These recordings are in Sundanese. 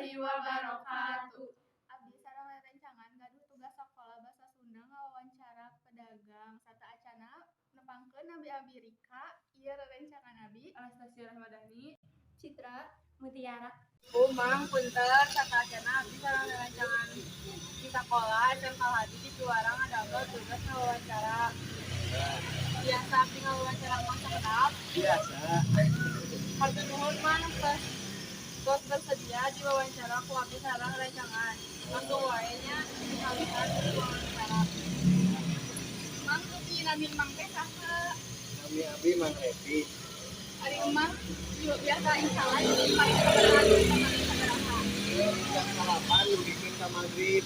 Warahmatullahi wabarakatuh. Abdi sareng rerencangan gaduh tugas sakola basa Sunda ngawawancara pedagang. Sateuacanna nepangkeun nami abi Rika, ieu rerencangan abi. Anastasia Rahmadani. Citra Mutiara. Mang, punten sateuacanna abdi sareng rerencangan di sakola SMK Hadi di Piwarang ngadamel tugas ngawawancara. Biasa abdi ngawawancara Mang sakedap? Biasa. Hatur nuhun, Mang, tos tos bersedia diwawancara ku abdi sareng rerencangan. Langsung wae nya dikalian diwawancara. Mang, dupi nami Mang teh saha? Nami abi Mang Repi. Ari Mang yuk biasa insalan paling sabaraha dugi sabaraha? Jam 9 dugikeun ka maghrib.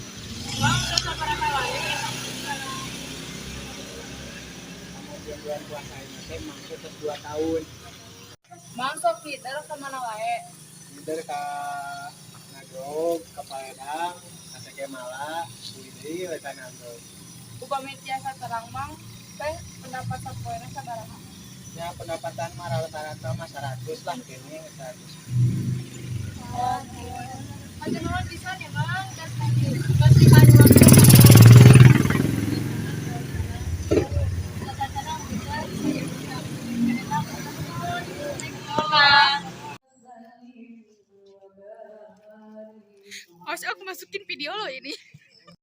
Mang, tos sabaraha wae Mang? Kemudian bulan puasa ini teh masuk ke 2 tahun. Mang sok ngider ka mana wae? Ngider ka Nagrog, ka Paledang, ka Sekemala, deui deui we ka Nagrog. Upami tiasa terang, Mang teh pendapat sapoena sabaraha? Ya, pendapatan mah rata-rata mah 100 lah kene 100. Oh, hatur nuhun pisan ya, Mang, tos masihan waktu. Sateuacanna punten. Mang. Awas, aku masukin video lo ini.